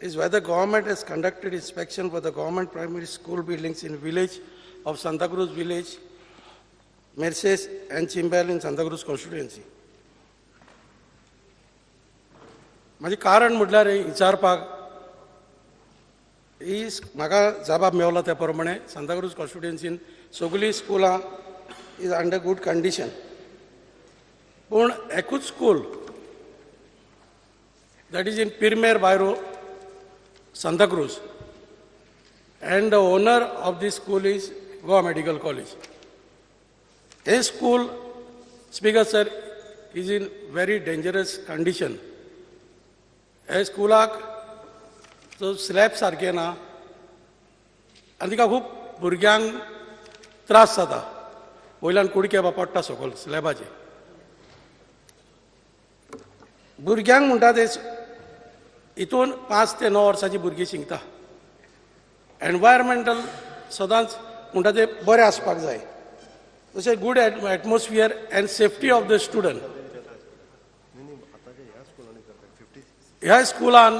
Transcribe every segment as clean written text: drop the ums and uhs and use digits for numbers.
is whether government has conducted inspection for the government primary school buildings in village of Santacruz village, Merces and Chimbel in Santacruz constituency. म्हाजें कारण म्हटल्यार विचारपाक ही म्हाका जबाब मेवला त्या प्रमाणे सांताक्रूज कॉन्स्टिट्युएन्सीन सगळीं स्कुलां is under good condition, पूण एकूच school, that is in Pirmer Bairo, Santacruz, and the owner of this school is Goa Medical College. Hey school, Speaker sir, is in very dangerous condition. हे स्कुलाक जो स्लॅब सारकें ना आनी तिका खूब भुरग्यांक त्रास जाता. वयल्यान कुडके पडटा सकयल स्लॅबाचे. भुरग्यांक म्हणटा ते हितून 5 ते 9 वर्सांची भुरगीं शिकता. एनवायरमेंटल सदांच म्हणटा ते बरें आसपाक जाय, तशें good atmosphere and safety of the student. ह्या स्कुलान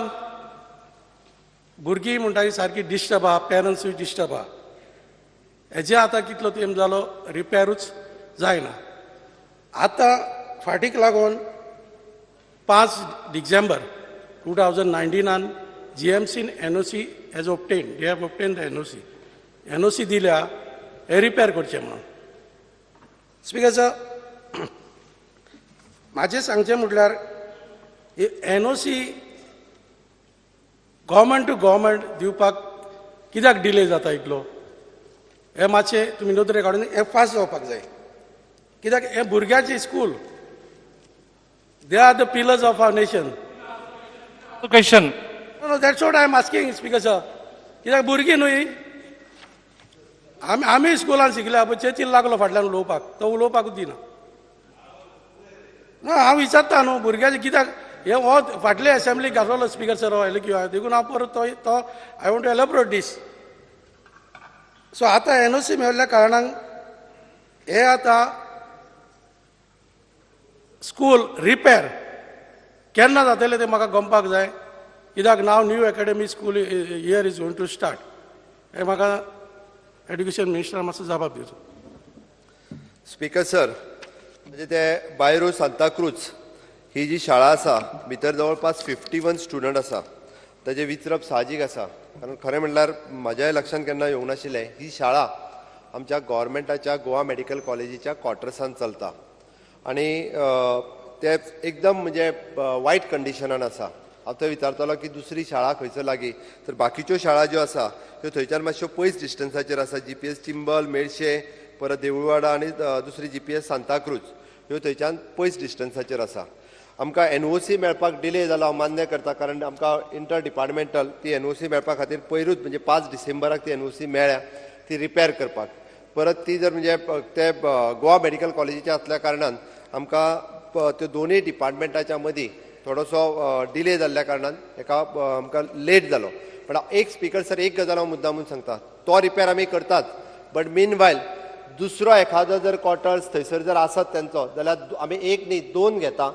भुरगीं म्हणटा ती सारकी डिस्टर्ब आहा, पेरंट्सूय डिस्टर्ब आहा. हेजे आतां कितलो तेंप जालो रिपेरूच जायना. आतां फाटीक लागून 5 डिसेंबर 2019आन जीएमसीन NOC has obtain, they have obtain the NOC. NOC दिल्या हे रिपेर करचें म्हणून. स्पिकर सर, म्हाजें सांगचें म्हटल्यार एनओसी गव्हर्मेंट टू गव्हर्मेंट दिवपाक कित्याक डिले जाता इतलो, हें मातशें तुमी नदरे काडून हें फास्ट जावपाक जाय. कित्याक हें भुरग्यांचें school, they are the pillars of our nation. Question. No, that's what I am asking, Speaker sir. कित्याक भुरगीं न्हय, आमी स्कुलान शिकल्या. पळय, चेचील लागलो फाटल्यान उलोवपाक, तो उलोवपाकूच दिना. ना, हांव विचारता न्हू भुरग्याचें कित्याक हे हो फाटले असेंब्लीक घातलेलो स्पीकर सर हो एलक्यू, देखून हांव परत तो तो I want to elaborate this. So आतां एनओसी मेळिल्ल्या कारणान हे आतां स्कूल रिपेर केन्ना जातलें तें म्हाका गमपाक जाय. कित्याक now new academic school year is going to start. हें म्हाका एड्युकेशन मिनिस्टरान मातसो जबाब दिवचो. स्पीकर सर, म्हणजे ते बायरो सांताक्रूज ही जी शाळा आसा, भितर जवळपास 51 स्टुडंट आसा. ताजें विचरप साहजीक आसा, कारण खरें म्हणल्यार म्हाज्याय लक्षांत केन्ना येवंक नाशिल्लें, ही शाळा आमच्या गोवोरमेंटाच्या गोवा मेडिकल कॉलेजीच्या क्वॉर्टर्सान चलता आनी ते एकदम म्हणजे वायट कंडिशनान आसा. हांव थंय विचारतालो की दुसरी शाळा खंयसर लागीं, तर बाकीच्यो शाळा ज्यो आसा त्यो थंयच्यान मातश्यो पयस डिस्टन्साचेर आसा. जीपीएस चिंबल, मेडशे, परत देऊळवाडा आनी दुसरी जीपीएस सांताक्रूज, ह्यो थंयच्यान पयस डिस्टन्साचेर आसा. आमकां एनओसी मेळपाक डिले जाला, हांव मान्य करता, कारण आमकां इंटर डिपार्टमेंटल ती एनओसी मेळपा खातीर पयरूच म्हणजे 5 डिसेंबराक ती एनओसी मेळ्ळ्या. ती रिपेर करपाक परत ती जर म्हणजे ते गोवा मेडिकल कॉलेजीच्या आसल्या कारणान आमकां त्यो दोनूय डिपार्टमेंटाच्या मदीं थोडोसो डिले जाल्ल्या कारणान हेका आमकां लेट जालो. पण एक, स्पीकर सर, एक गजाल हांव मुद्दामून सांगता, तो रिपेर आमी करतात, बट मीन वायल दुसरो एखादो जर क्वॉर्टर्स थंयसर जर आसत तेंचो जाल्यार आमी एक न्ही, दोन घेता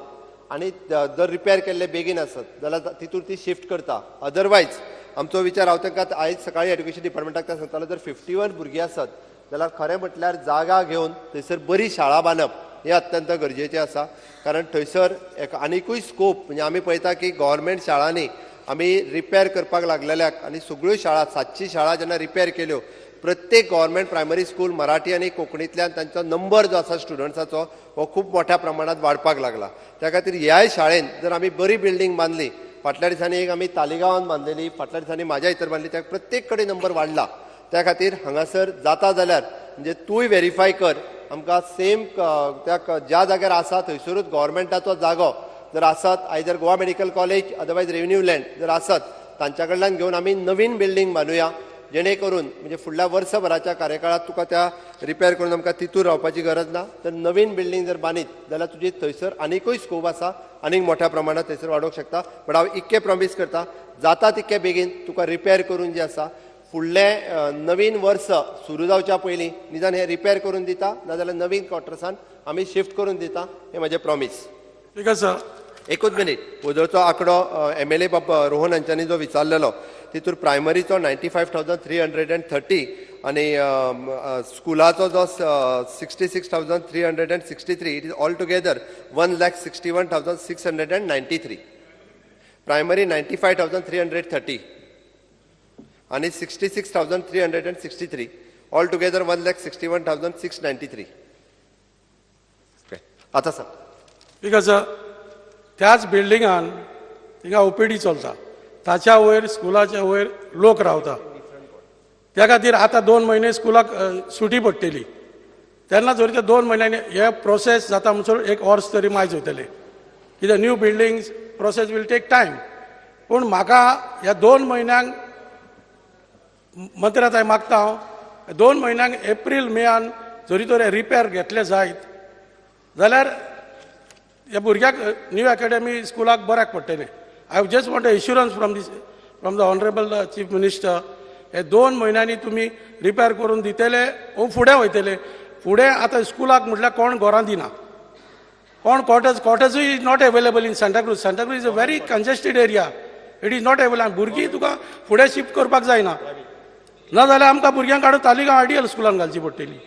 आनी जर रिपेर केल्ले बेगीन आसत जाल्यार तितूर ती शिफ्ट करता. अदरवायज आमचो विचार, हांव तांकां आयज सकाळी एड्युकेशन डिपार्टमेंटाक ते सांगतालो, जर 51 भुरगीं आसत जाल्यार खरें म्हटल्यार जागा घेवन थंयसर बरी शाळा बांदप हें अत्यंत गरजेचें आसा, कारण थंयसर एक आनिकूय स्कोप. म्हणजे आमी पळयता की गव्हर्मेंट शाळांनी आमी रिपेर करपाक लागलेल्याक आनी सगळ्यो शाळा, 700 शाळा जेन्ना रिपेर केल्यो, प्रत्येक गव्हर्मेंट प्रायमरी स्कूल मराठी आनी कोंकणींतल्यान तांचो नंबर जो आसा स्टुडंट्साचो हो खूब मोठ्या प्रमाणात वाडपाक लागला. त्या खातीर ह्याय शाळेन जर आमी बरी बिल्डींग बांदली, फाटल्या दिसांनी एक आमी तालिगांवान बांदलेली, फाटल्या दिसांनी म्हाज्या भितर बांदली, त्या प्रत्येक कडेन नंबर वाडला. त्या खातीर हांगासर जाता जाल्यार म्हणजे तूंय व्हेरीफाय कर, आमकां सेम त्या ज्या जाग्यार आसा थंयसरूच गव्हर्मेंटाचो जागो जर आसत, either Goa Medical College, otherwise revenue land जर आसत, तांच्या कडल्यान घेवन आमी नवीन बिल्डींग बांदुया, जेणे करून म्हणजे फुडल्या वर्सभराच्या कार्यकाळात तुका त्या रिपेर करून आमकां तितूर रावपाची गरज ना. तर नवीन बिल्डींग जर बांदीत जाल्यार तुजी थंयसर आनिकूय स्कोप आसा, आनीक मोठ्या प्रमाणात थंयसर वाडोवंक शकता. बट हांव इतकें प्रॉमीस करता, जाता तितके बेगीन तुका रिपेर करून जें आसा फुडलें नवीन वर्स सुरू जावच्या पयलीं निदान हें रिपेर करून दिता, नाजाल्यार नवीन क्वॉर्टर्सान आमी शिफ्ट करून दिता, हें म्हाजें प्रॉमीस. Speaker sir. एकूच मिनीट. वदळचो आंकडो एमएलए बाब रोहन हांच्यांनी जो विचारलेलो तितूर प्रायमरीचो 95,330 आनी स्कुलाचो जो 66,363. It is all together 1,61,693. Primary 95,330 आनी 66,363, all together 1,61,693. आतां सांग. Because त्याच बिल्डिंगान थिंगा ओपीडी चलता, ताच्या वयर स्कुलाच्या वयर लोक रावता. त्या खातीर आतां 2 म्हयने स्कुलाक सुटी पडटली. तेन्ना जरी ते 2 म्हयन्यांनी हे प्रोसेस जाता म्हणसर एक वर्स तरी मायज वयतले, कित्याक new buildings process will take time. पूण म्हाका ह्या 2 म्हयन्यांक मंत्र्याक हांव मागता, हांव 2 म्हयन्यांक एप्रील मेयान जरी तर रिपेर घेतले जायत जाल्यार ह्या भुरग्याक न्यू अकॅडमी स्कुलाक बऱ्याक पडटलें. I just want assurance from the honourable Chief Minister, हे 2 म्हयन्यांनी तुमी रिपेर करून दितले ओ फुडें वयतले? फुडें आतां स्कुलाक म्हटल्यार कोण घरां दिना, कोण quarters, क्वॉर्टर्सूय is not available in Santa Cruz. Santa Cruz is a very congested area. It is not available. भुरगीं तुका फुडें शिफ्ट करपाक जायना. ना जाल्यार आमकां भुरग्यांक काडून तालिगांव आयडियल स्कुलान घालची पडटली.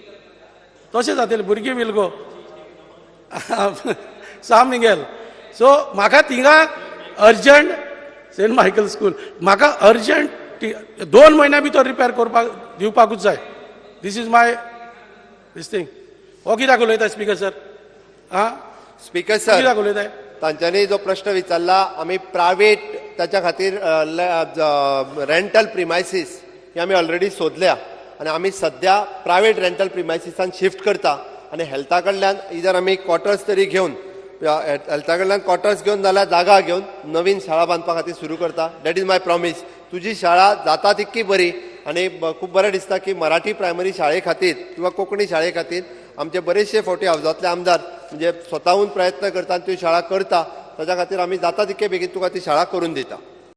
तशें जातलें. भुरगीं will go San Miguel. So म्हाका थिंगा अर्जंट सेंट मायकल स्कूल म्हाका अर्जंट 2 म्हयन्या भितर रिपेर करपाक दिवपाकूच जाय. This is my this thing. हो कित्याक उलयता स्पीकर सर? आं? स्पीकर सर, कित्याक उलयताय? तांच्यांनी जो प्रश्न विचारला, आमी प्रायवेट ताच्या खातीर रेंटल प्रिमायसीस ही आमी ऑलरेडी सोदल्या आनी आमी सद्या प्रायवेट रेंटल प्रिमायसिसान शिफ्ट करता आनी हेल्था कडल्यान इधर आमी क्वॉर्टर्स तरी घेवन, हेल्था कडल्यान क्वॉर्टर्स घेवन जाल्यार जागा घेवन नवीन शाळा बांदपा खातीर सुरू करता. That is my promise. तुजी शाळा जाता तितकी बरी आनी खूब बरें दिसता की मराठी प्रायमरी शाळे खातीर किंवा कोंकणी शाळे खातीर आमचे बरेचशे फावटी हावजांतले आमदार म्हणजे स्वताहून प्रयत्न करता आनी त्यो शाळा करता. ताच्या खातीर आमी जाता तितके बेगीन तुका ती शाळा करून दिता.